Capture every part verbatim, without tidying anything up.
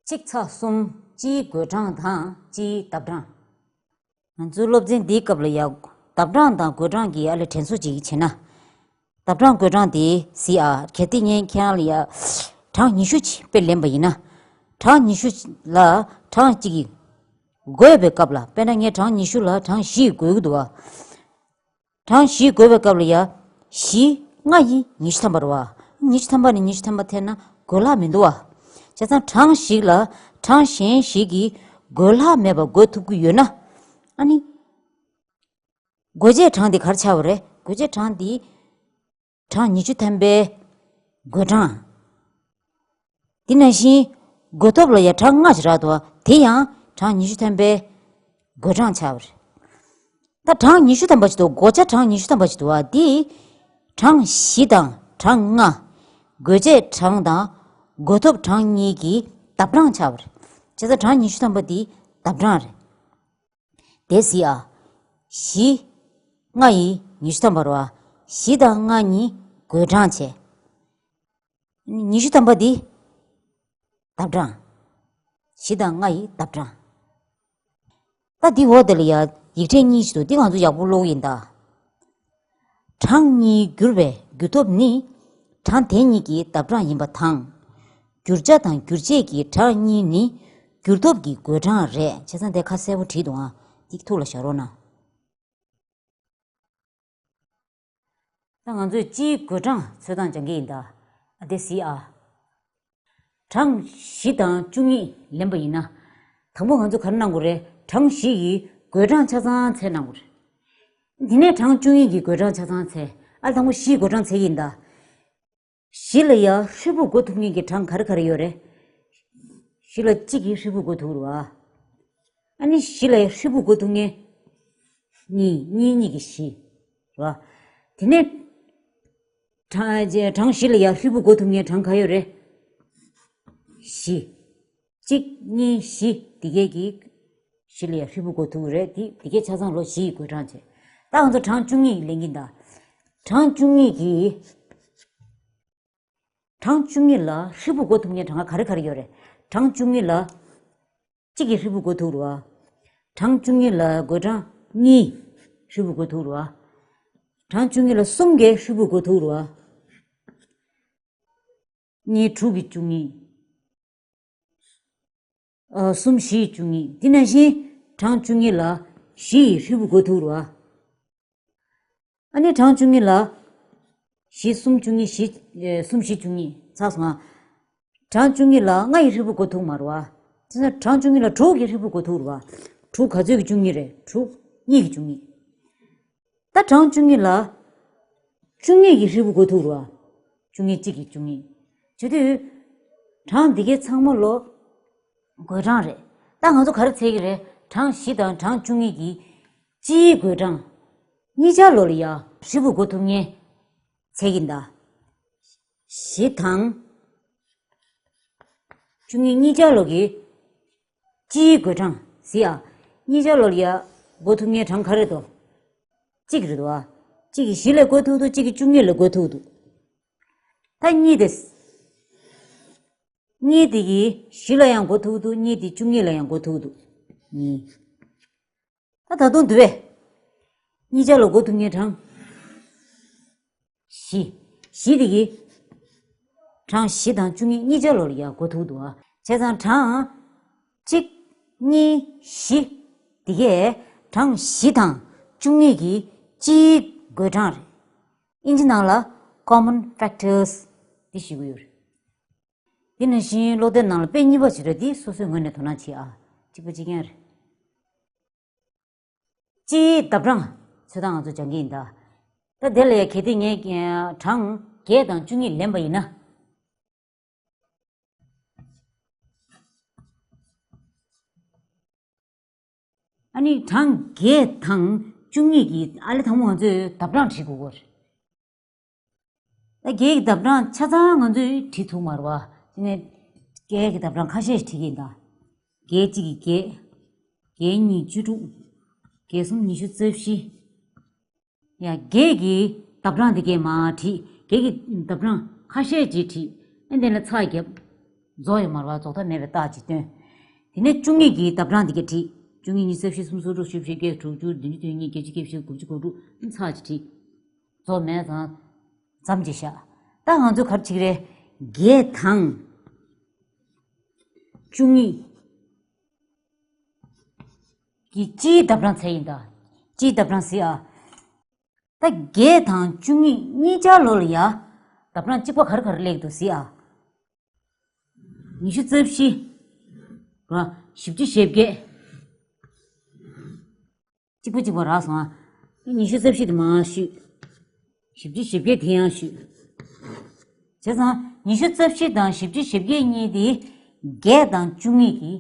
གཅིག་ཚེག་གསུམ། སྤྱིའི་བགོད་གྲངས་དང་སྤྱིའི་ལྡབ་གྲངས། ང་ཚོའི་སློབ་ཚན་འདིའི་སྐབས་ལ་ཡང་ལྡབ་གྲངས་དང་བགོད་གྲངས་ཀྱི་ཨ་ལས་དྲན་གསོ་ཅིག་བྱས་ན། ལྡབ་གྲངས་བགོད་གྲངས་དེ་གཟིགས་ཨ། གལ་ཏེ་ངས་ཁྱེད་རང་ལ་ཡང་གྲངས་ཉི་ཤུ་ཅིག་དཔེ་ལེན་པ་ཡིན་ན། གྲངས་ཉི་ཤུ་ལ་གྲངས་གཅིག་གིས་བགོས་པའི་སྐབས་ལ། དཔེར་ན་ངས་གྲངས་ཉི་ཤུ་ལ་གྲངས་བཞི་ཡིས་བགོ་གི་འདུག་བ། གྲངས་བཞི་བགོ་བའི་སྐབས་ལ་ཡ། བཞི་ལྔ་ཡིས་ཉི་ཤུ་ཐམ་པ་རེད་བ། ཉི་ཤུ་ཐམ་པ་ནས་ཉི་ཤུ་ཐམ་པ་ཐད་ན་བགོ་ལྷག་མི་འདུག་བ། བྱས་ཙང་གྲངས་ཤིག་ལ་གྲངས་གཞན་ཞིག་གིས་བགོ་ལྷག་མེད་པར་བགོ་ཐུབ་ཀྱི་ཡོད་ན། ཨ་ནི། བགོ་བྱེད་གྲངས་དེ་ག་རེ་ཆགས་པ་རེད། བགོ་བྱེད་གྲངས་དེ་གྲངས་ཉི་ཤུ་ཐམ་པའི་བགོད་གྲངས། དེ་ནང་བཞིན་བགོ་ཐོབ་ལ་ཡང་གྲངས་ལྔ་ཞིག་རག་འདུག་བ། དེ་ཡང་གྲངས་ཉི་ཤུ་ཐམ་པའི་བགོད་གྲངས་ཆགས་པ་རེད། ད་གྲངས་ཉི་ཤུ་ཐམ་པ་ཞིག་འདུག་བགོ་བྱ་གྲངས་ཉི་ཤུ་ཐམ་པ་ཞིག་འདུག་བ། དེ་གྲངས་བཞི་དང་གྲངས་ལྔ། བགོ་བྱེད་གྲངས་དང་བགོ་ཐོབ་གྲངས་གཉིས་ཀྱི་ལྡབ་གྲངས་ཆགས་པ་རེད། བྱས་ཙང་གྲངས་ཉི་ཤུ་ཐམ་པ་དེ་ལྡབ་གྲངས་རེད། དེ་གཟིགས་ཨ། བཞི་ལྔ་ཡིས་ཉི་ཤུ་ཐམ་པ་རེད་བ། བཞི་དང་ལྔ་གཉིས་བགོད་གྲངས་བྱས། ཉི་ཤུ་ཐམ་པ་འདི་ལྡབ་གྲངས། བཞི་དང་ལྔ་ཡི་ལྡབ་གྲངས། ད་འདི་འོག་དེ་ལ་ཡ་ཡིག་ཕྲེང་གཉིས་ཤིག་འདུག་འདི་ང་ཚོ་ཡག་པོ་ཀློག་གི་ཡིན་ད། གྲངས་གཉིས་བསྒྱུར་བའི་བསྒྱུར་ཐོབ་ནི། གྲངས་དེ་གཉིས་ཀྱི་ལྡབ་གྲངས་ཡིན་པ་དང་། བསྒྱུར་བྱ་དང་བསྒྱུར་བྱེད་ཀྱི་གྲངས་གཉིས་ནི་བསྒྱུར་ཐོབ་ཀྱི་བགོད་གྲངས་རེད། བྱས་ཙང་དེ་ཁ་གསལ་པོ་བྲིས་འདུག་ཨ། འདི་ཐུགས་ལ་བཞག་རོགས་གནང་། ད་ང་ཚོས་སྤྱིའི་བགོད་གྲངས་འཚོལ་སྟངས་སྦྱང་གི་ཡིན་ད། ཨ་དེ་གཟིགས་ཨ། གྲངས་བཞི་དང་བཅུ་གཉིས་ལེན་པ་ཡིན་ན། དང་པོ་ང་ཚོ་ག་རེ་གནང་དགོས་རེད། གྲངས་བཞི་ཡི་བགོད་གྲངས་ཆ་ཚང་འཚོལ་གནང་དགོས་རེད། དེ་ནས་གྲངས་བཅུ་གཉིས་ཀྱི་བགོད་གྲངས་ཆ་ཚང་འཚོལ། ཨ་དང་པོ་བཞི་ཡི་བགོད་གྲངས་འཚོལ་གྱི་ཡིན་ད། བཞི་ལ་ཡ་ཧྲིལ་པོ་བགོ་ཐུབ་མཁན་གྱི་གྲངས་ག་རེ་ག་རེ་ཡོད་རེད། བཞི་ལ་གཅིག་གིས་ཧྲིལ་པོ་བགོ་ཐུབ་རེད་བ། ཨ་ནི་བཞི་ལ་ཡ་ཧྲིལ་པོ་བགོ་ཐུབ་མཁན། གཉིས། གཉིས་གཉིས་ཀྱི་བཞི། རེད་བ། དེ་ནས། གྲངས་གྲངས་བཞི་ལ་ཡ་ཧྲིལ་པོ་བགོ་ཐུབ་མཁན་གྲངས་ག་ཡོད་རེད། བཞི། གཅིག་གཉིས་བཞི་འདི་གས་ཀྱིས་བཞི་ལ་ཡ་ཧྲིལ་པོ་བགོ་ཐུབ་ཀྱི་རེད། འདི་འདི་གས་ཆ་ཚང་ལོ་བཞི་ཡི་བགོད་གྲངས་བྱས། ད་ང་ཚོ་གྲངས་བཅུ་གཉིས་ལེན་གྱིན་གདའ། གྲངས་བཅུ་གཉིས་ཀྱི། གྲངས་བཅུ་གཉིས་ལ་ཧྲིལ་པོ་བགོ་ཐུབ་མཁན་གྲངས་ཀ་ག་རེ་ག་རེ་ཡོད་རེད། གྲངས་བཅུ་གཉིས་ལ་གཅིག་གིས་ཧྲིལ་པོ་བགོ་ཐུབ་རེད་བ། གྲངས་བཅུ་གཉིས་ལ་བགོད་གྲངས་གཉིས་ཧྲིལ་པོ་བགོ་ཐུབ་རེད་བ། གྲངས་བཅུ་གཉིས་ལ་གསུམ་གྱིས་ཧྲིལ་པོ་བགོ་ཐུབ་རེད་བ། གཉིས་དྲུག་གིས་བཅུ་གཉིས། ཨ། གསུམ་བཞི་ཡིས་བཅུ་གཉིས། དེ་ནང་བཞིན་གྲངས་བཅུ་གཉིས་ལ་བཞི་ཡིས་ཧྲིལ་པོ་བགོ་ཐུབ་རེད་བ། ཨ་ནི་གྲངས་བཅུ་གཉིས་ལ་བཞི་གསུམ་བཅུ་གཉིས། བཞི། ཨེ། གསུམ་བཞི་བཅུ་གཉིས། ཚར་སོང་ང་། གྲངས་བཅུ་གཉིས་ལ་ལྔ་ཡིས་ཧྲིལ་པོ་བགོ་ཐུབ་མ་རེད་བ། དེ་ནས་གྲངས་བཅུ་གཉིས་ལ་དྲུག་གིས་ཧྲིལ་པོ་བགོ་ཐུབ་རེད་བ། དྲུག་ག་ཚོད་ཀྱི་བཅུ་གཉིས་རེད། དྲུག་གཉིས་ཀྱི་བཅུ་གཉིས། ད་གྲངས་བཅུ་གཉིས་ལ་བཅུ་གཉིས་ཀྱིས་ཧྲིལ་པོ་བགོ་ཐུབ་རེད་བ། བཅུ་གཉིས་གཅིག་གིས་བཅུ་གཉིས། བྱེད་དུས་གྲངས་འདི་གའི་ཚང་མ་ལོ་བགོད་གྲངས་རེད། ད་ང་ཚོ་ག་རེ་འཚོལ་གྱི་རེད། གྲངས་བཞི་དང་གྲངས་བཅུ་གཉིས་ཀྱི་སྤྱིའི་བགོད་གྲངས། གཉིས་ཆར་ལོ་ལ་ཡ་ཧྲིལ་པོ་བགོ་ཐུབ་མཁན་འཚོལ་གྱིན་གདའ། བཞི་དང་བཅུ་གཉིས་གཉིས་ཆར་ལོ་གི་སྤྱིའི་བགོད་གྲངས་གཟིགས་ཨ། གཉིས་ཆར་ལོ་ལ་ཡ་བགོ་ཐུབ་མཁན་གྲངས་ག་རེ་འདུག་གཅིག་རེད་འདུག་ཨ། གཅིག་གིས་བཞི་ལ་བགོ་ཐུབ་འདུག་གཅིག་གིས་བཅུ་གཉིས་ལ་བགོ་ཐུབ་འདུག་ད་གཉིས་དེ། གཉིས་དེ་གིས་བཞི་ལ་ཡང་བགོ་ཐུབ་འདུག་གཉིས་དེ་བཅུ་གཉིས་ལ་ཡང་བགོ་ཐུབ་འདུག་གཉིས། ད་ད་དུང་འདུག་པས། གཉིས་ཆར་ལ་བགོ་ཐུབ་མཁན་གྲངས། བཞི། བཞི་དེ་གིས་གྲངས་བཞི་དང་བཅུ་གཉིས་གཉིས་ཆར་ལོ་ལ་ཡ་བགོ་ཐུབ་འདུག་ཨ། བྱས་ཙང་གྲངས་གཅིག་གཉིས་བཞི་དེ་གས་གྲངས་བཞི་དང་བཅུ་གཉིས་ཀྱི་སྤྱིའི་བགོད་གྲངས་རེད། ཨིན་ཇི་ནང་ལ་common factors འདི་ཞུ་གི་ཡོད་རེད། དེ་ནང་བཞིན་ཀློག་དེབ་ནང་ལ་དཔེ་གཉིས་པ་ཞིག་རེད། འདི་སོ་སོའི་ངོས་ནས་དོ་སྣང་བྱེད་ཨ། གཅིག་པ་གཅིག་རྐྱང་རེད། སྤྱིའི་ལྡབ་གྲངས་འཚོལ་སྟངས་ང་ཚོ་སྦྱང་གི་ཡིན་ད། ད་དེ་ལ་ཡ་གལ་ཏེ་ངས་གྲངས་བརྒྱད་དང་བཅུ་གཉིས་ལེན་པ་ཡིན་ན། ཨ་ནི་གྲངས་བརྒྱད་དང་བཅུ་གཉིས་ཀྱི་ཨ་ལས་དང་པོ་ང་ཚོས་ལྡབ་གྲངས་བྲིས་དགོས་ཀྱི་རེད། ད་བརྒྱད་ཀྱི་ལྡབ་གྲངས་ཆ་ཚང་ང་ཚོས་བྲིས་ཐུབ་མ་རེད་བ། དེ་ནས་བརྒྱད་ཀྱི་ལྡབ་གྲངས་ཁ་ཤས་ཤིག་བྲིས་ཀྱི་ཡིན་ད། བརྒྱད་གཅིག་གིས་བརྒྱད། བརྒྱད་གཉིས་བཅུ་དྲུག་བརྒྱད་གསུམ་ཉི་ཤུ་རྩ་བཞི། ཡ། བརྒྱད་ཀྱི་ལྡབ་གྲངས་དེ་གས་མར་བྲིས། བརྒྱད་ཀྱི་ལྡབ་གྲངས་ཁ་ཤས་ཅིག་བྲིས། ཨ་དེ་ལ་ཚགས་བརྒྱབ། རྫོགས་ཡོད་མ་རེད་པ། རྫོགས་མཐའ་མེད་པའི་རྟགས་ཅིག་སྟོན། དེ་ནས་བཅུ་གཉིས་ཀྱི་ལྡབ་གྲངས་དེ་ག་བྲིས། བཅུ་གཉིས། ཉི་ཤུ་རྩ་བཞི། སུམ་ཅུ་སོ་དྲུག། བཞི་བཅུ་ཞེ་བརྒྱད། དྲུག་ཅུ། བདུན་ཅུ་དོན་གཉིས། བརྒྱད་ཅུ་གྱ་བཞི། དགུ་བཅུ་གོ་དྲུག་ཚར་གཅིག་བྲིས། རྫོགས་མེད་ཙང་མཚམས་ཅིག་བཞག། ད་ང་ཚོས་ག་རེ་བྱེད་ཀྱི་རེད། བརྒྱད་དང་བཅུ་གཉིས་ཀྱི་སྤྱིའི་ལྡབ་གྲངས་བཙལ་ཡིན་ད། སྤྱིའི་ལྡབ་གྲངས་གཟིགས་ཨ། ད་བརྒྱད་དང་བཅུ་གཉིས་གཉིས་ཆར་ལོགས་ལ་ཡ། ལྡབ་གྲངས་གཅིག་པ་ག་རེ་ག་རེ་སླེབས་འདུག་གཟིགས་ཨ། ཉི་ཤུ་རྩ་བཞི། ར། བཞི་བཅུ་ཞེ་བརྒྱད། གཅིག་པ་གཅིག་པ་རག་སོང་ཨ། ཉི་ཤུ་རྩ་བཞི་དེ་མར་བཤུས། བཞི་བཅུ་ཞེ་བརྒྱད་དེ་ཡང་བཤུས། བྱས་ཙང་ཉི་ཤུ་རྩ་བཞི་དང་བཞི་བཅུ་ཞེ་བརྒྱད་གཉིས་དེ་བརྒྱད་དང་བཅུ་གཉིས་ཀྱི་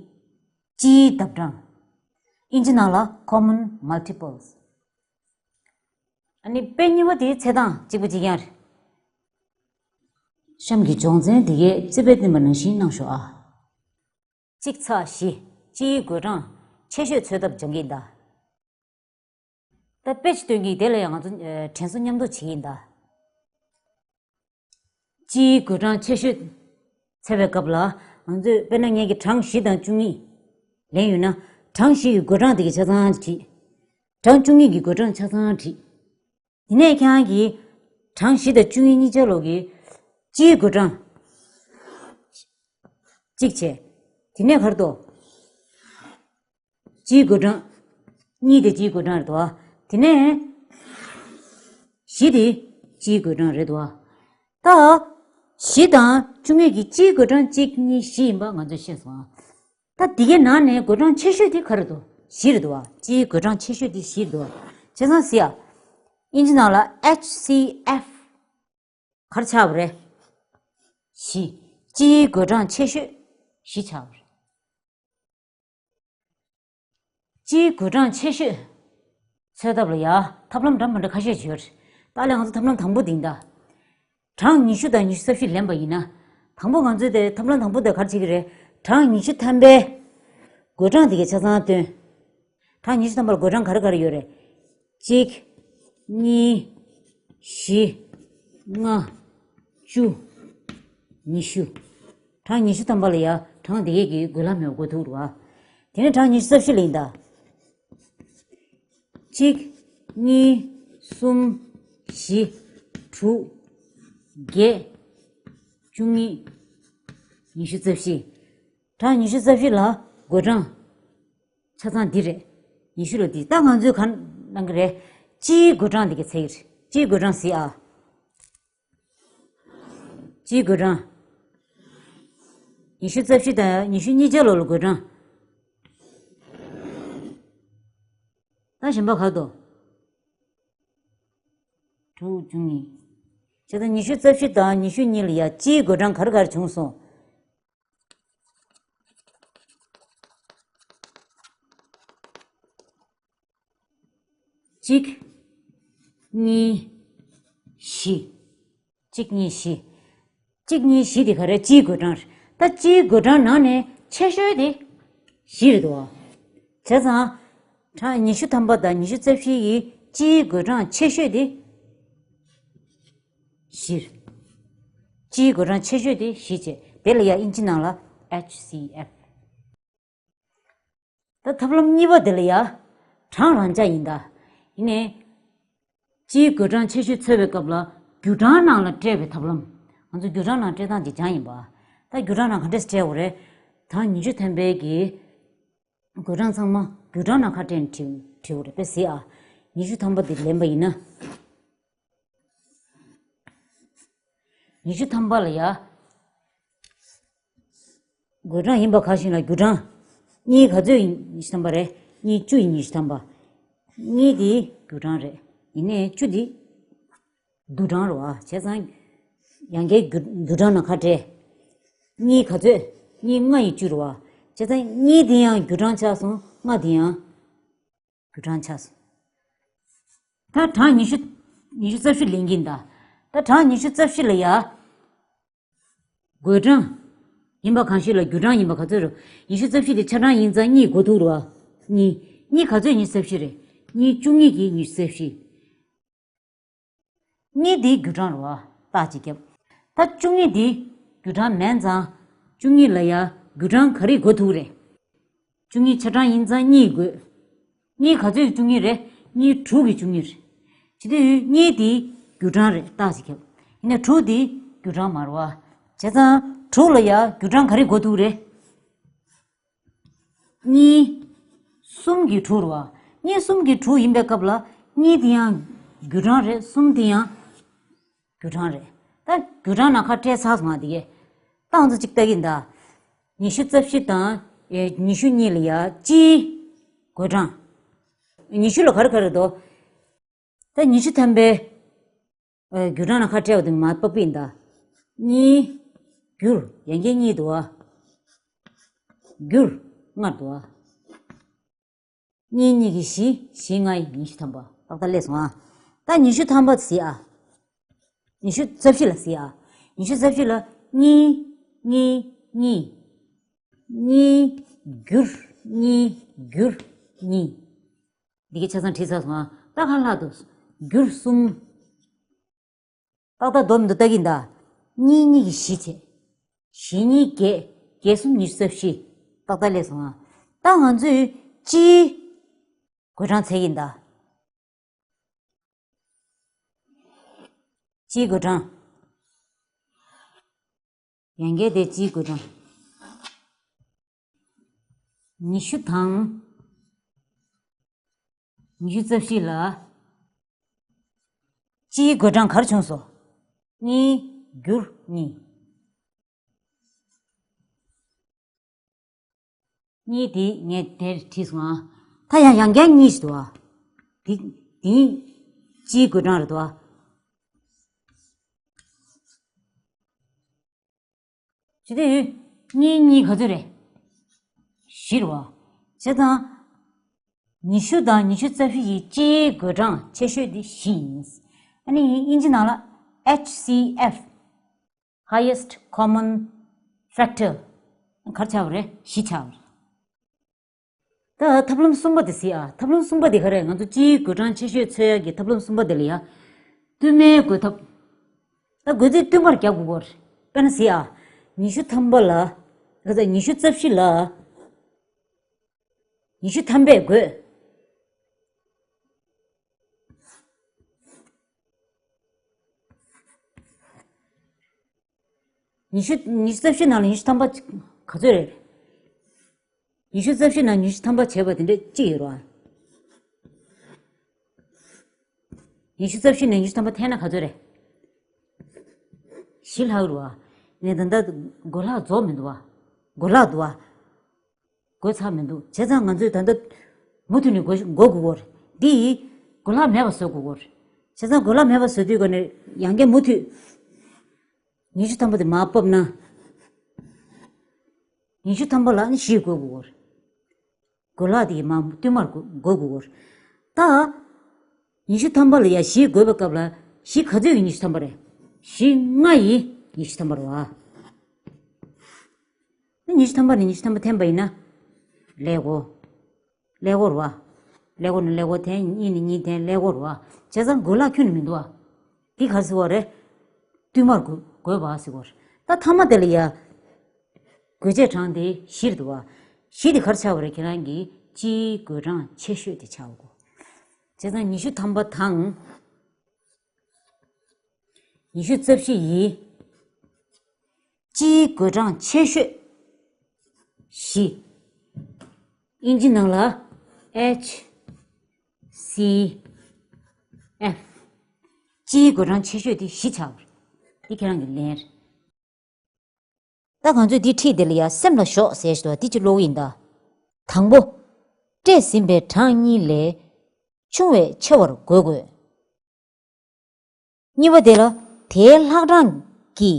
སྤྱིའི་ལྡབ་གྲངས། ཨིན་ཇི་ནང་ལ་common multiples། ཨ་ནི་དཔེ་གཉིས་པ་དེའི་ཚེ་དང་གཅིག་པ་གཅིག་རྐྱང་རེད། གཤམ་གྱི་སྦྱོང་ཚན་འདི་གའི་རྩིས་དཔེ་བསྟན་པ་ནང་བཞིན་གནང་ཤོག་ཨ། གཅིག་ཚེག་བཞི། སྤྱིའི་བགོད་གྲངས་ཆེ་ཤོས་འཚོལ་ཐབས་སྦྱང་གི་ཡིན་ད། ད་དཔེ་ཅིག་སྟོན་གྱི་ཡིན། དེ་ལ་ཡང་ང་ཚོ་ཨ་དྲན་གསོ་མཉམ་དུ་བྱེད་ཀྱི་ཡིན་ད། སྤྱིའི་བགོད་གྲངས་ཆེ་ཤོས་འཚོལ་བའི་སྐབས་ལ། ང་ཚོས་དཔེར་ན་ངེད་ཀྱིས་གྲངས་བཞི་དང་བཅུ་གཉིས་ལེན་ཡོད་ན། གྲངས་བཞི་ཡི་བགོད་གྲངས་དེ་གའི་ཆ་ཚང་བྲིས། གྲངས་བཅུ་གཉིས་ཀྱི་བགོད་གྲངས་ཆ་ཚང་བྲིས། དེ་ནས་ཁྱེད་རང་གིས་གྲངས་བཞི་དང་བཅུ་གཉིས་གཉིས་ཆ་ལོག་གི་སྤྱིའི་བགོད་གྲངས་གཅིག་བྱས། དེ་ནས་ག་རེ་འདུག་སྤྱིའི་བགོད་གྲངས། གཉིས་དེ་སྤྱིའི་བགོད་གྲངས་རེད་དོ། དེ་ནས་བཞི་དེ་སྤྱིའི་བགོད་གྲངས་རེད་དོ། ད་བཞི་དང་བཅུ་གཉིས་ཀྱི་སྤྱིའི་བགོད་གྲངས་གཅིག་གཉིས་བཞི་ཡིན་པ་ང་ཚོས་ཤེས་སོང་ཨ། ད་འདི་གའི་ནང་ནས་བགོད་གྲངས་ཆེ་ཤོས་དེ་ག་རེ་འདུག་བཞི་རེད་དོ། སྤྱིའི་བགོད་གྲངས་ཆེ་ཤོས་དེ་བཞི་རེད་དོ། བྱས་ཙང་གཟིགས་ཨ། ཨིན་ཇི་ནང་ལ་ཨེཆ་སི་ཨེཕ། ག་རེ་ཆགས་པ་རེད། བཞི། སྤྱིའི་བགོད་གྲངས་ཆེ་ཤོས་བཞི་ཆགས་པ་རེད། སྤྱིའི་བགོད་གྲངས་ཆེ་ཤོས་འཚོལ་ཐབས་ལ་ཡ་ཐབས་ལམ་འདྲ་མི་འདྲ་ཁ་ཤས་ཡོད་རེད། ད་ལན་ང་ཚོ་ཐབས་ལམ་དང་པོ་འདི་ཡིན་ད། གྲངས་ཉི་ཤུ་དང་ཉི་ཤུ་རྩ་བཞི་ལེན་པ་ཡིན་ན། དང་པོ་ང་ཚོས་དེ་ཐབས་ལམ་དང་པོ་དེ་ག་རེ་བྱེད་ཀྱི་རེད། གྲངས་ཉི་ཤུ་ཐམ་པའི་བགོད་གྲངས་དེ་གའི་ཆ་ཚང་བཏོན། གྲངས་ཉི་ཤུ་ཐམ་པར་བགོད་གྲངས་ག་རེ་ག་རེ་ཡོད་རེད། གཅིག་གཉིས། བཞི། ལྔ། བཅུ། ཉི་ཤུ། གྲངས་ཉི་ཤུ་ཐམ་པ་ལ་ཡ་གྲངས་དེ་གའི་གི་བགོད་ལམ་ཡང་བགོ་ཐུབ་རེད་བ། དེ་ནས་གྲངས་ཉི་ཤུ་རྩ་བཞི་ལ་ཡིན་ད། གཅིག་གཉིས། གསུམ། བཞི། དྲུག་བརྒྱད། བཅུ་གཉིས། ཉི་ཤུ་རྩ་བཞི། གྲངས་ཉི་ཤུ་རྩ་བཞི་ལ་བགོད་གྲངས་ཆ་ཚང་འདི་རེད། ཉི་ཤུ་ལ་འདི། ད་ང་ཚོས་ག་གནང་གི་རེད། སྤྱིའི་བགོད་གྲངས་འདི་གའི་འཚོལ་གྱི་རེད། སྤྱིའི་བགོད་གྲངས་གཟིགས་ཨ། སྤྱིའི་བགོད་གྲངས། ཉི་ཤུ་རྩ་བཞི་དང་ཉི་ཤུ་གཉིས་ཆ་ལོགས་ལ་བགོད་གྲངས། ད་གཞན་པ་ག་རེ་འདུག་དྲུག་བཅུ་གཉིས། བྱས་ཙང་ཉི་ཤུ་རྩ་བཞི་དང་ཉི་ཤུ་གཉིས་ལ་ཡ་སྤྱིའི་བགོད་གྲངས་ག་རེ་ག་རེ་བྱུང་སོང་། གཅིག་གཉིས། བཞི། གཅིག་གཉིས་བཞི། གཅིག་གཉིས་བཞི་དེ་ག་རེ། སྤྱིའི་བགོད་གྲངས་རེད། ད་སྤྱིའི་བགོད་གྲངས་ནང་ནས་ཆེ་ཤོས་དེ་བཞི་རེད་དོ། བྱས་ཙང་། གྲངས་ཉི་ཤུ་ཐམ་པ་དང་ཉི་ཤུ་རྩ་བཞི་ཡི་སྤྱིའི་བགོད་གྲངས་ཆེ་ཤོས་དེ་བཞི་རེད། སྤྱིའི་བགོད་གྲངས་ཆེ་ཤོས་དེ་བཞི་བྱས། དེ་ལ་ཡ་ཨིན་ཇི་ནང་ལ་ཨེཆ་སི་ཨེཕ། ད་ཐབས་ལམ་གཉིས་པ་དེ་ལ་ཡ་གྲངས་རང་འཇགས་ཡིན་ད། ཡིན་ནའི། སྤྱིའི་བགོད་གྲངས་ཆེ་ཤོས་འཚོལ་བའི་སྐབས་ལ་རྒྱུ་གྲངས་ནང་ལ་སྤྲད་པའི་ཐབས་ལམ། ང་ཚོ་རྒྱུ་གྲངས་ནང་སྤྲད་སྟངས་དེ་སྦྱངས་ཡིན་པ། ད་རྒྱུ་གྲངས་ནང་ག་འདྲས་སྤྲད་དགོས་རེད། གྲངས་ཉི་ཤུ་ཐམ་པའི་གི་བགོད་གྲངས་ཚང་མ་རྒྱུ་གྲངས་ནང་ཁ་སྤྲད་ནས་བྲིས་བྲིས་དགོས་རེད། དཔེ་གཟིགས་ཨ། ཉི་ཤུ་ཐམ་པ་དེ་ལེན་པ་ཡིན་ན། ཉི་ཤུ་ཐམ་པ་ལ་ཡ། བགོད་གྲངས་ཡིན་པ་ག་ཞིག་ལ་རྒྱུ་གྲངས། གཉིས་ག་ཚོད་ཡིན་ཉི་ཤུ་ཐམ་པ་རེད། གཉིས་བཅུ་ཡིན་ཉི་ཤུ་ཐམ་པ། གཉིས་དེ་རྒྱུ་གྲངས་རེད། ཡིན་ནའི་བཅུ་དེ་བསྡུ་གྲངས་རེད་བ། བྱས་ཙང་། ཡང་བསྐྱར་རྒྱུ་རྒྱུ་གྲངས་ནང་ཁ་སྤྲད། གཉིས་ག་ཚོད། གཉིས་ལྔ་ཡི་བཅུ་རེད་བ། བྱས་ཙང་གཉིས་དེ་ཡང་རྒྱུ་གྲངས་ཆགས་སོང་། ལྔ་དེ་ཡང་། རྒྱུ་གྲངས་ཆགས་སོང་། ད་གྲངས་ཉི་ཤུ། ཉི་ཤུ་རྩ་བཞི་ལེན་གྱིན་གདའ། ད་གྲངས་ཉི་ཤུ་རྩ་བཞི་ལ་ཡ། བགོད་གྲངས། ཡིན་པ་གང་ཞིག་ལ་རྒྱུ་གྲངས་ཡིན་པ་ག་ཚོད་རེད། ཉི་ཤུ་རྩ་བཞི་དེ་ཆ་གྲངས་ཡིན་ཙང་གཉིས་བགོ་ཐུབ་རེད་བ། གཉིས། གཉིས་ག་ཚོད་ཉི་ཤུ་རྩ་བཞི་རེད། གཉིས་བཅུ་གཉིས་ཀྱིས་ཉི་ཤུ་རྩ་བཞི། གཉིས་འདི་རྒྱུ་གྲངས་རེད་བ། རྟགས་གཅིག་བརྒྱབ། ད་བཅུ་གཉིས་འདི་རྒྱུ་གྲངས་མིན་ཙང་། བཅུ་གཉིས་ལ་ཡ་རྒྱུ་གྲངས་ག་རེ་དགོས་ཐུག་རེད། བཅུ་གཉིས་ཆ་གྲངས་ཡིན་ཙང་གཉིས་དགོས། གཉིས་ག་ཚོད་ཀྱི་བཅུ་གཉིས་རེད། གཉིས་དྲུག་གི་བཅུ་གཉིས་རེད། བྱེད་དུས་གཉིས་དེ་རྒྱུ་གྲངས་རེད། རྟགས་ཤིག་ཁྱབ། ཡིན་ནའི་དྲུག་དེ་རྒྱུ་གྲངས་མ་རེད་བ། བྱས་ཙང་དྲུག་ལ་ཡ་རྒྱུ་གྲངས་ག་རེ་དགོས་ཐུག་རེད། གཉིས། གསུམ་གྱི་དྲུག་རེད་བ། གཉིས་གསུམ་གྱི་དྲུག་ཡིན་པའི་སྐབས་ལ་གཉིས་དེ་ཡང་རྒྱུ་གྲངས་རེད། གསུམ་དེ་ཡང་རྒྱུ་གྲངས་རེད། ད་རྒྱུ་གྲངས་ནང་ཁ་སྤྲད་ཚར་སོང་ང་། དེ་གས་ཏང་ཙི་གཅིག་ལྟ་གིན་ད། ཉི་ཤུ་རྩ་བཞི་དང་ཨེ་ཉི་ཤུ་གཉིས་ལ་ཡ་སྤྱིའི་བགོད་གྲངས། ཉི་ཤུ་ལ་ག་རེ་ག་རེ་འདུག་ད་ཉི་ཤུ་ཐམ་པའི་ཨེ་རྒྱུ་གྲངས་ནང་ཁ་སྤྲད་པ་དེ་མར་ཕབ་ཡིན་ད། གཉིས། བསྒྱུར། ཡང་བསྐྱར་གཉིས་འདུག་བ། བསྒྱུར། ལྔ་འདུག་བ། གཉིས་གཉིས་ཀྱི་བཞི། བཞི་ལྔ་ཡི་ཉི་ཤུ་ཐམ་པ། ཏག་ཏག་སླེབས་སོང་ཨ། ད་ཉི་ཤུ་ཐམ་པ་གཟིགས་ཨ། ཉི་ཤུ་རྩ་བཞི་ལ་གཟིགས་ཨ། ཉི་ཤུ་རྩ་བཞི་ལ་གཉིས། གཉིས། གཉིས། གཉིས། བསྒྱུར། གཉིས། བསྒྱུར། གཉིས། འདི་གའི་ཆ་ཚང་བྲིས་ཚར་སོང་ཨ། ད་ག་ལྷག་འདུག་བསྒྱུར་གསུམ། ཏག་ཏག་འདུག་མི་འདུག་ལྟ་གིན་ད། གཉིས་གཉིས་ཀྱི་བཞི་བྱས། བཞི་གཉིས་བརྒྱད། བརྒྱད་གསུམ་ཉི་ཤུ་རྩ་བཞི། ཏག་ཏག་སླེབས་སོང་ཨ། ད་ང་ཚོས་སྤྱིའི་བགོད་གྲངས་འཚོལ་གིན་ད། སྤྱིའི་བགོད་གྲངས། ཡང་བསྐྱར་དེ་སྤྱིའི་བགོད་གྲངས། ཉི་ཤུ་དང་། ཉི་ཤུ་རྩ་བཞི་ལ། སྤྱིའི་བགོད་གྲངས་ག་རེ་བྱུང་སོང་། གཉིས། བསྒྱུར་གཉིས། གཉིས་དེ་ངས་དེར་བྲིས་སོང་ཨ། ད་ཡང་ཡང་བསྐྱར་གཉིས་ཤིག་འདུག་ཨ། དེ་དེ་སྤྱིའི་བགོད་གྲངས་རེད་འདུག་ཨ། ཇི་སྟེ་ཡོད། གཉིས་གཉིས་ག་ཚོད་རེད། བཞི་རེད་བ། བྱས་ཙང་། ཉི་ཤུ་དང་ཉི་ཤུ་རྩ་བཞི་ཡི་སྤྱིའི་བགོད་གྲངས་ཆེ་ཤོས་དེ་བཞི་ཡིན། ཨ་ནི་དབྱིན་ཇི་ནང་ལ་ཨེཆ་སི་ཨེཕ། Highest Common Factor ག་རེ་ཆགས་པ་རེད། བཞི་ཆགས་པ་རེད། ད་ཐབས་ལམ་གསུམ་པ་དེ་གཟིགས་ཨ། ཐབས་ལམ་གསུམ་པ་དེ་ག་རེ། ང་ཚོ་སྤྱིའི་བགོད་གྲངས་ཆེ་ཤོས་འཚོལ་ཡག་གི་ཐབས་ལམ་གསུམ་པ་དེ་ལ་ཡ། བསྟུད་མའི་བགོད་ཐབས། ད་བགོད་རྫས་བསྟུད་མར་རྒྱག་དགོས་ཀྱི་རེད། དཔེར་ན་གཟིགས་ཨ། ཉི་ཤུ་ཐམ་པ་ལ། ག་ཚོད། ཉི་ཤུ་རྩ་བཞི་ལ། ཉི་ཤུ་ཐམ་པས་བགོས། ཉི་ཤུ། ཉི་ཤུ་རྩ་བཞི་ནང་ལ་ཉི་ཤུ་ཐམ་པ་ག་ཚོད་རེད། ཉི་ཤུ་རྩ་བཞི་ནང་ཉི་ཤུ་ཐམ་པ་བྱས་པ་དེ་འདྲ་གཅིག་ཡོད་རེད་བ། ཉི་ཤུ་རྩ་བཞི་ནང་ཉི་ཤུ་ཐམ་པ་འཐེན་ན་ག་ཚོད་རེད། བཞི་ལྷག་རེད་བ། ངས་ད་ལྟ་བགོ་ལྷག་རྫོགས་མི་འདུག་བ། བགོ་ལྷག་འདུག་བ། བགོས་ཚར་མི་འདུག་བྱས་ཙང་ང་ཚོས་ད་ལྟ་མུ་མཐུད་ནས་བགོ་བགོ་དགོས་ཀྱི་རེད། འདི་ཡིས་བགོ་ལྷག་མེད་པ་བཟོ་དགོས་ཀྱི་རེད། བྱས་ཙང་བགོ་ལྷག་མེད་པ་བཟོ་དུས་ཀ་ནས་ཡང་བསྐྱར་མུ་མཐུད་ཉི་ཤུ་ཐམ་པ་དེ་མར་ཕབ་ན། ཉི་ཤུ་ཐམ་པ་ལ་ནི་བཞི་བགོ་དགོས་ཀྱི་རེད། བགོ་ལྷག་དེ་མར་བསྟུད་མར་བགོ་བགོ་དགོས་ཀྱི་རེད། ད། ཉི་ཤུ་ཐམ་པ་ལ་ཡ་བཞི་བགོས་པའི་སྐབས་ལ་བཞི་ག་ཚོད་ཀྱི་ཉི་ཤུ་ཐམ་པ་རེད། བཞི་ལྔ་ཡི་ཉི་ཤུ་ཐམ་པ་རེད་བ། ཉི་ཤུ་ཐམ་པ་ནས་ཉི་ཤུ་ཐམ་པ་འཐེན་པ་ཡིན་ན། ཀླད་ཀོར། ཀླད་ཀོར་རེད་བ། ཀླད་ཀོར་ནས་ཀླད་ཀོར་འཐེན། གཉིས་ནས་གཉིས་འཐེན། ཀླད་ཀོར་རེད་བ། བྱས་ཙང་བགོ་ལྷག་ཁྱོན་ནས་མི་འདུག་བ། འདི་ག་རེ་ཟེར་བ་རེད། བསྟུད་མར་བགོ་བགོས་པ་ཟེར་བ་རེད། ད་མཐའ་མ་དེ་ལ་ཡ། བགོ་བྱེད་གྲངས་དེ་བཞི་རེད་འདུག་བ། བཞི་དེ་ག་རེ་ཆགས་པ་རེད། ཁྱེད་རང་གི་སྤྱིའི་བགོད་གྲངས་ཆེ་ཤོས་དེ་ཆགས་དགོས། བྱས་ཙང་ཉི་ཤུ་ཐམ་པ་དང་། ཉི་ཤུ་རྩ་བཞི་ཡི་སྤྱིའི་བགོད་གྲངས་ཆེ་ཤོས་བཞི། དབྱིན་ཇི་ནང་ལ་ཨེཆ་སི་ཨེཕ། སྤྱིའི་བགོད་གྲངས་ཆེ་ཤོས་དེ་བཞི་ཆགས་པ་རེད། འདི་ཁྱེད་རང་གི་ལན་རེད། ད་ང་ཚོས་འདི་ཁྲིད་དེ་ལ་ཡ་སེམས་ལ་ཞོག་ཟེར་ཞིག་འདུག་འདི་ཅིག་ཀློག་གི་ཡིན་ད། དང་པོ། སྤྲད་ཟིན་པའི་གྲངས་གཉིས་ལས་ཆུང་བས་ཆེ་བར་བགོ་དགོས། གཉིས་པ་དེ་ལ་དེའི་ལྷག་གྲངས་ཀྱི་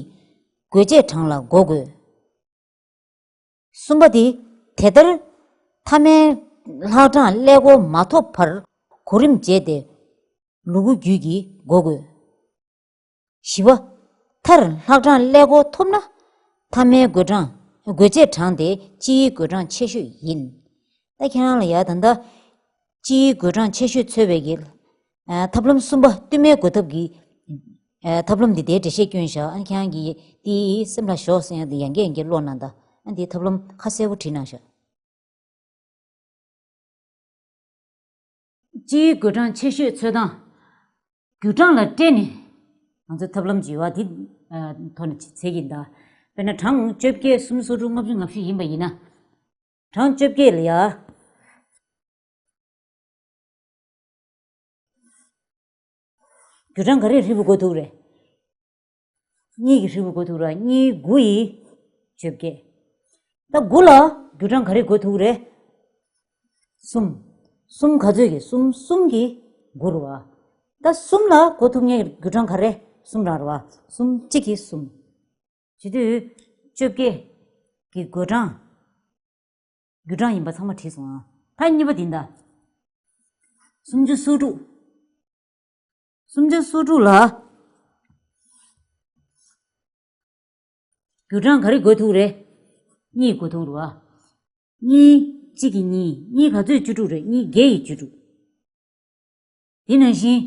བགོ་བྱེད་གྲངས་ལ་བགོ་དགོས། གསུམ་པ་དེ། དེ་ལྟར་མཐའ་མའི་ལྷག་གྲངས་ཀླད་ཀོར་མ་ཐོབ་བར་གོ་རིམ་བྱས་ཏེ་ལུ་གུ་རྒྱུད་ཀྱིས་བགོ་དགོས། བཞི་པ། མཐར་ལྷག་གྲངས་ཀླད་ཀོར་ཐོབ་ན། མཐའ་མའི་བགོ་གྲངས། བགོ་བྱེད་གྲངས་དེ་སྤྱིའི་བགོ་གྲངས་ཆེ་ཤོས་ཡིན། ད་ཁྱེད་རང་ལ་ཡ་ད་ལྟ། སྤྱིའི་བགོ་གྲངས་ཆེ་ཤོས་འཚོལ་བའི་གི། ཨ། ཐབས་ལམ་གསུམ་པ་བསྟུད་མའི་བགོ་ཐབས་ཀྱི་ ཨ། ཐབས་ལམ་འདི་དེའི་འགྲེལ་བཤད་སྐྱོན་བཞག་ཨ་ནི་ཁྱེད་རང་གིས་དེའི་སེམས་ལ་ཞོག་ཟེར་ཡ་འདི་ཡང་བསྐྱར་ཡང་བསྐྱར་ཀློག་གནང་དང་། ཨ་ནི་དེའི་ཐབས་ལམ་ཁ་གསལ་པོ་བྲིས་གནང་ཤག་སྤྱིའི་བགོད་གྲངས་ཆེ་ཤོས་འཚོལ་སྟངས། བགོད་གྲངས་ལ་སྤྲད་ནས་ང་ཚོ་ཐབས་ལམ་བྱེད་པ་འདི་ཐོག་ནས་བྱེད་ཀྱི་ཡིན་ད། དཔེར་ན་གྲངས་བཅོ་བརྒྱད། སུམ་ཅུ། སོ་དྲུག། ལྔ་བཅུ། ང་བཞི་ཡིན་པ་ཡིན་ན། གྲངས་བཅོ་བརྒྱད་ལ་ཡ། བགོད་གྲངས་ག་རེ་ཧྲིལ་པོ་བགོ་ཐུབ་རེད། གཉིས་ཀྱིས་ཧྲིལ་པོ་བགོ་ཐུབ་ར། གཉིས་དགུ་ཡིས་བཅོ་བརྒྱད། ད་དགུ་ལ་བགོད་གྲངས་ག་རེ་བགོ་ཐུབ་རེད། གསུམ། གསུམ་ག་ཚོད་ཀྱིས། གསུམ་གསུམ་གྱིས་དགུ་རེད་བ། ད་གསུམ་ལ་བགོ་ཐུབ་མཁན་གྱི་བགོད་གྲངས་ག་རེ། གསུམ་རང་རེད་བ། གསུམ་གཅིག་གིས་གསུམ། བྱེད་དུས་བཅོ་བརྒྱད་ཀྱི་བགོད་གྲངས། བགོད་གྲངས་ཡིན་པ་ཚང་མ་བྲིས་སོང་ཨ། ད་གཉིས་པ་འདི་ད། སུམ་ཅུ་སོ་དྲུག་སུམ་ཅུ་སོ་དྲུག་ལ་བགོད་གྲངས་ག་རེ་བགོ་ཐུབ་རེད། གཉིས་བགོ་ཐུབ་རེད་བ། གཉིས་གཅིག་གིས་གཉིས། གཉིས་ག་ཚོད། བཅུ་དྲུག་རེད། གཉིས་བརྒྱ་ཡིས་བཅུ་དྲུག་དེ་ནང་བཞིན།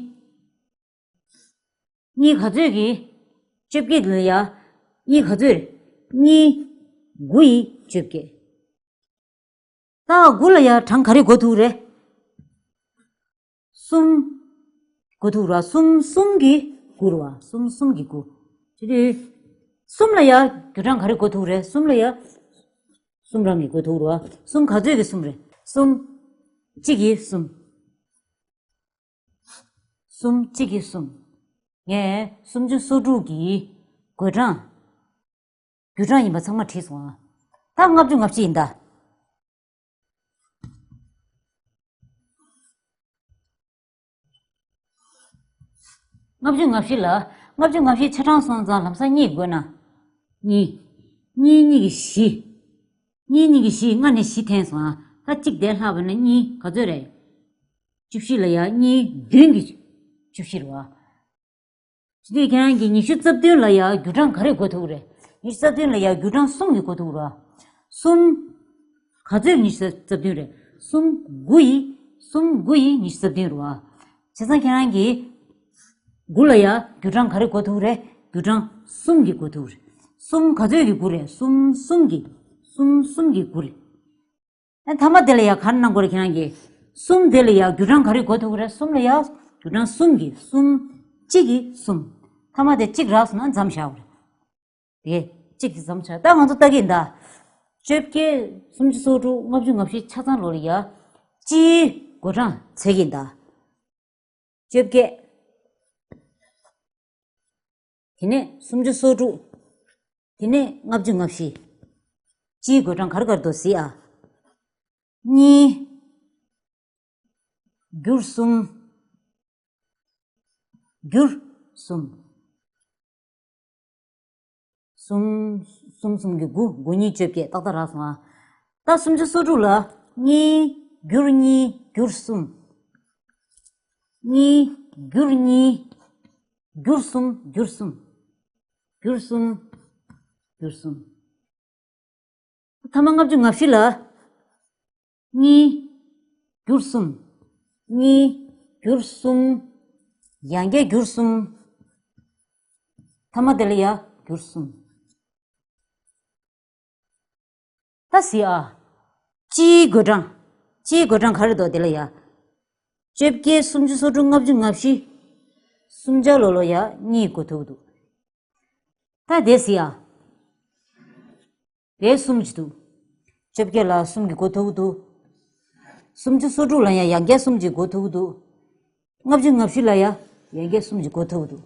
གཉིས་ག་ཚོད་ཀྱིས། བཅོ་བརྒྱད་ལ་ཡ། གཉིས་ག་ཚོད་རེད། གཉིས་དགུ་ཡིས་བཅོ་བརྒྱད། ད་དགུ་ལ་ཡ་གྲངས་ག་རེ་བགོ་ཐུབ་རེད། གསུམ་བགོ་ཐུབ་ར། གསུམ་གསུམ་གྱིས་དགུ་རེད་བ། གསུམ་གསུམ་གྱིས་དགུ། བྱེད་དུས་གསུམ་ལ་ཡ་བགོད་གྲངས་ག་རེ་བགོ་ཐུབ་རེད། གསུམ་ལ་ཡ་གསུམ་རང་གིས་བགོ་ཐུབ་རེད་བ། གསུམ་ག་ཚོད་ཀྱིས་གསུམ་རེད། གསུམ་གཅིག་གིས་གསུམ། གསུམ་གཅིག་གིས་གསུམ། ངས་སུམ་ཅུ་སོ་དྲུག་གི་བགོད་གྲངས། བགོད་གྲངས་ཡིན་པ་ཚང་མ་བྲིས་སོང་ཨ། ད་ལྔ་བཅུ་ང་བཞི་ཡིན་ད། ལྔ་བཅུ་ང་བཞི་ལ། ལྔ་བཅུ་ང་བཞི་ཆ་གྲངས་སོང་ཙང་ལམ་སང་གཉིས་བགོས་ན། གཉིས། གཉིས་གཉིས་ཀྱིས་བཞི། གཉིས་གཉིས་ཀྱིས་བཞི། ལྔ་ནས་བཞི་འཐེན་སོང་ཨ། ད་གཅིག་དེ་ལྷག་པ་ན་གཉིས་ག་ཚོད་རེད། བཅུ་བཞི་ལ་ཡ་གཉིས་བདུན་གྱིས་བཅུ་བཞི་རེད་བ། བྱེད་དུས་ཁྱེད་རང་གིས་ཉི་ཤུ་རྩ་བདུན་ལ་ཡ་བགོད་གྲངས་ག་རེ་བགོ་ཐུབ་རེད། ཉི་ཤུ་རྩ་བདུན་ལ་ཡ་བགོད་གྲངས་གསུམ་གྱིས་བགོ་ཐུབ་རེད་བ། གསུམ། ག་ཚོད་ཉི་ཤུ་རྩ་བདུན་རེད། གསུམ་དགུ་ཡིས། གསུམ་དགུ་ཡིས་ཉི་ཤུ་རྩ་བདུན་རེད་བ། བྱས་ཙང་ཁྱེད་རང་གིས་དགུ་ལ་ཡ་བགོད་གྲངས་ག་རེ་བགོ་ཐུབ་རེད། བགོད་གྲངས་གསུམ་གྱིས་བགོ་ཐུབ་རེད། གསུམ་ག་ཚོད་ཀྱིས་དགུ་རེད། གསུམ་གསུམ་གྱིས། གསུམ་གསུམ་གྱིས་དགུ་རེད། ཨ། མཐའ་མ་དེ་ལ་ཡ་ག་རེ་གནང་དགོས་རེད་ཁྱེད་རང་གིས། གསུམ་དེ་ལ་ཡ་བགོད་གྲངས་ག་རེ་བགོ་ཐུབ་ཀྱི་རེད། གསུམ་ལ་ཡ་བགོད་གྲངས་གསུམ་གྱིས། གསུམ་གཅིག་གིས་གསུམ། མཐའ་མ་དེ་གཅིག་རག་སོང་ན་མཚམས་བཞག་དགོས་རེད། དེ་གཅིག་གིས་མཚམས་བཞག་ད་ང་ཚོ་ལྟ་གི་ཡིན་ད། བཅོ་བརྒྱད། སུམ་ཅུ་སོ་དྲུག་ལྔ་བཅུ་ང་བཞི་ཆ་ཚང་ལོ་ལ་ཡ་སྤྱིའི་བགོད་གྲངས་འཚོལ་གི་ཡིན་ད། བཅོ་བརྒྱད། དེ་ནས་སུམ་ཅུ་སོ་དྲུག་དེ་ནས་ལྔ་བཅུ་ང་བཞི། སྤྱིའི་བགོད་གྲངས་ག་རེ་ག་རེ་འདུག་གཟིགས་ཨ། གཉིས། བསྒྱུར་གསུམ། བསྒྱུར་གསུམ། གསུམ། གསུམ་གསུམ་གྱི་དགུ། དགུ་གཉིས་བཅོ་བརྒྱད། ཏག་ཏག་རག་སོང་ཨ། ད་སུམ་ཅུ་སོ་དྲུག་ལ་གཉིས་བསྒྱུར་གཉིས་བསྒྱུར་གསུམ། གཉིས་བསྒྱུར་གཉིས་བསྒྱུར་གསུམ། བསྒྱུར་གསུམ། བསྒྱུར་གསུམ། བསྒྱུར་གསུམ། མཐའ་མ་ལྔ་བཅུ་ང་བཞི་ལ། གཉིས། བསྒྱུར་གསུམ། གཉིས། བསྒྱུར་གསུམ། ཡང་བསྐྱར་བསྒྱུར་གསུམ། མཐའ་མ་དེ་ལ་ཡ་བསྒྱུར་གསུམ། ད་གཟིགས་ཨ། སྤྱིའི་བགོད་གྲངས། སྤྱིའི་བགོད་གྲངས་ག་རེ་འདུག་དེ་ལ་ཡ། བཅོ་བརྒྱད། སུམ་ཅུ་སོ་དྲུག་ལྔ་བཅུ་ང་བཞི། གསུམ་ཆར་ལོ་ལོ་ཡ་གཉིས་བགོ་ཐུབ་འདུག་ད་དེ་གཟིགས་ཨ། དེ་གསུམ་གྱིས་འདུག་བཅོ་བརྒྱད་ལ་གསུམ་གྱིས་བགོ་ཐུབ་འདུག་སུམ་ཅུ་སོ་དྲུག་ལ་ཡང་ཡང་བསྐྱར་གསུམ་གྱིས་བགོ་ཐུབ་འདུག་ལྔ་བཅུ་ང་བཞི་ལ་ཡང་ཡང་བསྐྱར་གསུམ་གྱིས་བགོ་ཐུབ་འདུག་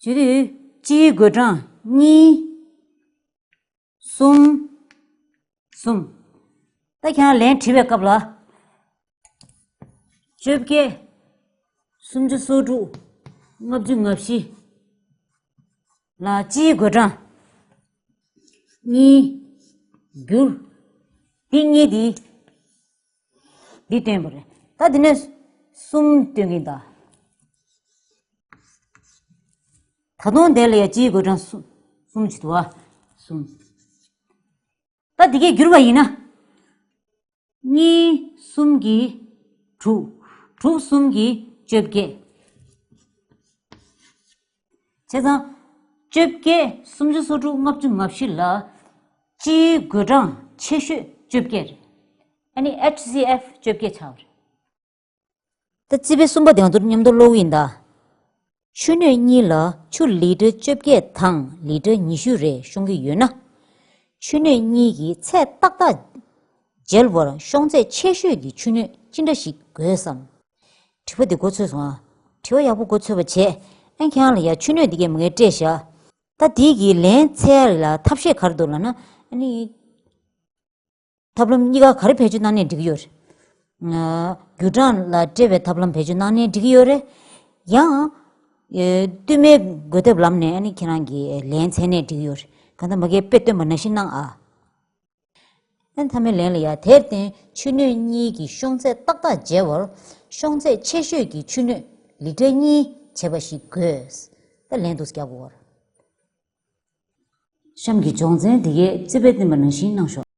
བྱེད་དུས་སྤྱིའི་བགོད་གྲངས་གཉིས། གསུམ། གསུམ། ད་ཁྱེད་རང་ལན་བྲིས་པའི་སྐབས་ལ། བཅོ་བརྒྱད། སུམ་ཅུ་སོ་དྲུག་ལྔ་བཅུ་ང་བཞི། ལ་སྤྱིའི་བགོད་གྲངས། གཉིས། བསྒྱུར། འདི་གཉིས་འདི། འདི་སྟོན་པ་རེད། ད་འདི་ནས་གསུམ་སྟོན་གྱིན་གདའ། ད་དུང་དེ་ལ་ཡ་སྤྱིའི་བགོད་གྲངས་གསུམ། གསུམ་བྱེད་དུ་བ། གསུམ། ད་འདི་གས་བསྒྱུར་བ་ཡིན་ན། གཉིས་གསུམ་གྱིས་དྲུག་དྲུག་གསུམ་གྱིས་བཅོ་བརྒྱད། བྱས་ཙང་། བཅོ་བརྒྱད། སུམ་ཅུ་སོ་དྲུག་ལྔ་བཅུ་ང་བཞི་ལ། སྤྱིའི་བགོད་གྲངས་ཆེ་ཤོས་བཅོ་བརྒྱད་རེད། ཨ་ནི་ཨེཆ་སི་ཨེཕ་བཅོ་བརྒྱད་ཆགས་པ་རེད། ད་རྩིས་དཔེ་གསུམ་པ་དེ་ང་ཚོར་མཉམ་དུ་ཀློག་གི་ཡིན་ད། ཆུ་སྣོད་གཉིས་ལ་ཆུ་ལི་ཊར་བཅོ་བརྒྱད་དང་ལི་ཊར་ཉི་ཤུ་རེ་ཤོང་གི་ཡོད་ན། ཆུ་སྣོད་གཉིས་ཀྱི་ཚད་ཏག་ཏག་འཇལ་བར་ཤོང་ཚད་ཆེ་ཤོས་ཀྱི་ཆུ་སྣོད་ཅི་འདྲ་ཞིག་དགོས་སམ། དྲི་བ་འདི་མགོ་ཚོས་སོང་ཨ། དྲི་བ་ཡག་པོ་མགོ་ཚོས་པ་བྱས། ཨན་ཁྱེད་རང་ལ་ཡ་ཆུ་སྣོད་འདི་གས་མ་གས་སྤྲད་བཞག། ད་འདི་གི་ལན་འཚོལ་ཡ་ལ་ཐབས་ཤེས་ག་རེ་འདུག་ལབ་ན། ཨ་ནི། ཐབས་ལམ་གཉིས་ཀ་ག་རེ་བེད་སྤྱོད་གནང་ནས་འགྲིག་གི་ཡོད་རེད། ཨ། བགོད་གྲངས་ལ་སྤྲད་པའི་ཐབས་ལམ་བེད་སྤྱོད་གནང་ནས་འགྲིག་གི་ཡོད་རེད། ཡང་། ཨེ། བསྟུད་མའི་བགོ་ཐབས་ལམ་ནས་ཨ་ནི་ཁྱེད་རང་གིས་ལན་འཚོལ་ནས་འགྲིག་གི་ཡོད་རེད། གང་ལྟར་མ་གས་དཔེ་སྟོན་པ་ནང་བཞིན་གནང་ཨ། ཨ་ནི་མཐའ་མའི་ལན་ལ་ཡ། དེར་བརྟེན་ཆུ་སྣོད་གཉིས་ཀྱི་ཤོང་ཚད་ཏག་ཏག་འཇལ་བར་ཤོང་ཚད་ཆེ་ཤོས་ཀྱི་ཆུ་སྣོད་ལི་ཊར་གཉིས་བྱས་པ་ཞིག་དགོས། ད་ལན་འདུག་སེ་རྒྱག་དགོས་པ་རེད། གཤམ་གྱི་སྦྱོང་ཚན་འདི་གས་རྩིས་དཔེ་བསྟན་པ་ནང་བཞིན་གནང་ཤོག།